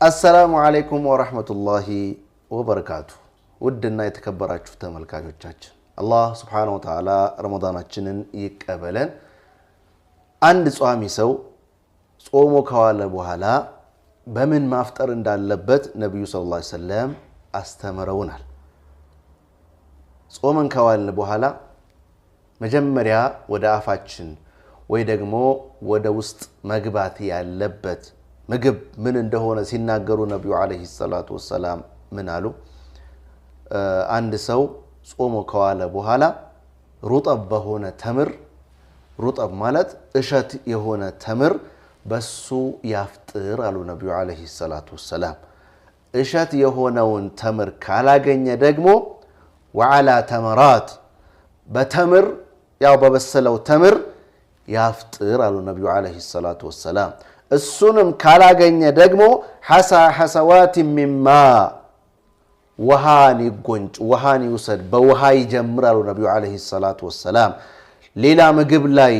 السلام عليكم ورحمة الله وبركاته። ውድና የተከበራችሁ ተመልካቾቻችን፣ አላህ سبحانه وتعالى ረመዳናችንን ይቀበለን። አንድ ጿሚ ሰው ጾሞ ከዋለ በኋላ በምን ማፍጠር እንዳለበት ነቢዩ صلى الله عليه وسلم አስተምረውናል። ጾመን ከዋልን በኋላ መጀመሪያ ወደ አፋችን ወይ ደግሞ ወደ ውስጥ መግባት ያለበት ምግብ ምን እንደሆነ ሲናገሩ ነቢዩ عليه الصلاة والسلام ምን አሉ? አንድ ሰው ጾሞ ከዋለ በኋላ رطب በሆነ ተምር፣ رطب ማለት እሸት የሆነ ተምር፣ በሱ ያፍጥር አሉ ነቢዩ عليه الصلاة والسلام። እሸት የሆነውን ተምር ካላገኘ ደግሞ وعلى تمرات፣ በተምር ያው በበሰለው ተምር ያፍጥር አሉ ነቢዩ عليه الصلاة والسلام። እሱንም ካላገኘ ደግሞ حسا حسوات من ماء፣ ውሃን ይጎንጭ፣ ውሃን ይውሰድ፣ በውሃ ይጀምር አሉ ነቢዩ عليه الصلاة والسلام። ሌላ ምግብ ላይ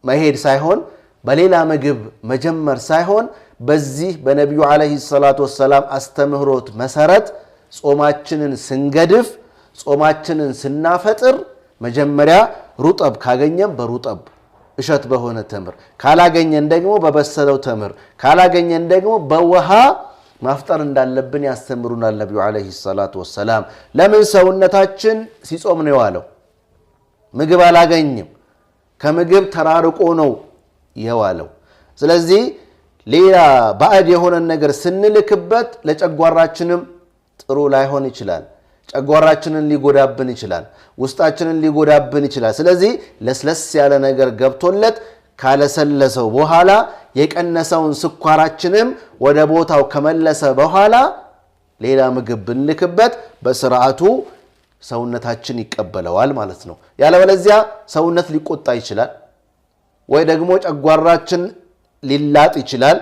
መሄድ ሳይሆን፣ በሌላ ምግብ መጀመር ሳይሆን፣ በዚህ በነቢዩ عليه الصلاة والسلام አስተምህሮት መሰረት ጾማችንን ስንገድፍ፣ ጾማችንን ስናፈጥር መጀመሪያ رطب ካገኘም በ رطب እሸት በሆነ ተምር፣ ካላገኘን ደግሞ በበሰለው ተምር፣ ካላገኘን ደግሞ በውሃ ማፍጠር እንዳለብን ያስተምሩናል ነቢዩ عليه الصلاة والسلام። ለምን? ሰውነታችን ሲጾም ነው የዋለው። ምግብ አላገኝም። ከምግብ ተራርቆ ነው የዋለው። ስለዚህ ሌላ ባዕድ የሆነን ነገር ስንልክበት ለጨጓራችንም ጥሩ ላይሆን ይችላል። ጨጓራችንን ሊጎዳብን ይችላል። ውስጣችንን ሊጎዳብን ይችላል። ስለዚህ ለስለስ ያለ ነገር ገብቶለት ካለሰለሰው በኋላ፣ የቀነሰውን ስኳራችንም ወደ ቦታው ከመለሰ በኋላ ሌላ ምግብ ብንልክበት በስርዓቱ ሰውነታችን ይቀበለዋል ማለት ነው። ያለበለዚያ ሰውነት ሊቆጣ ይችላል፣ ወይ ደግሞ ጨጓራችን ሊላጥ ይችላል።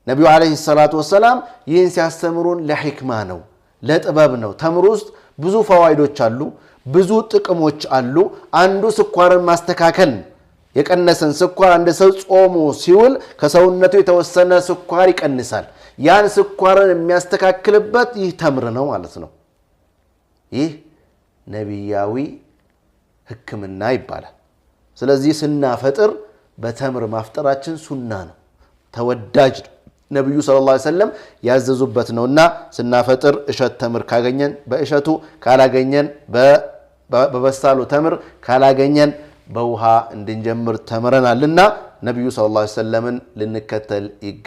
ነቢዩ عليه الصلاة والسلام ይህን ሲያስተምሩን ለሕክማ ነው፣ ለጥበብ ነው። ተምር ውስጥ ብዙ ፈዋይዶች አሉ፣ ብዙ ጥቅሞች አሉ። አንዱ ስኳርን ማስተካከል ነው። የቀነሰን ስኳር፣ አንድ ሰው ጾሞ ሲውል ከሰውነቱ የተወሰነ ስኳር ይቀንሳል። ያን ስኳርን የሚያስተካክልበት ይህ ተምር ነው ማለት ነው። ይህ ነቢያዊ ሕክምና ይባላል። ስለዚህ ስናፈጥር በተምር ማፍጠራችን ሱና ነው፣ ተወዳጅ ነው። ነቢዩ صلى الله عليه وسلم ያዘዙበት ነውና ስናፈጥር እሸት ተምር ካገኘን በእሸቱ፣ ካላገኘን በበሳሉ ተምር፣ ካላገኘን በውሃ እንድንጀምር ተምረናልና ነቢዩ صلى الله عليه وسلم ን ልንከተል ይገባል።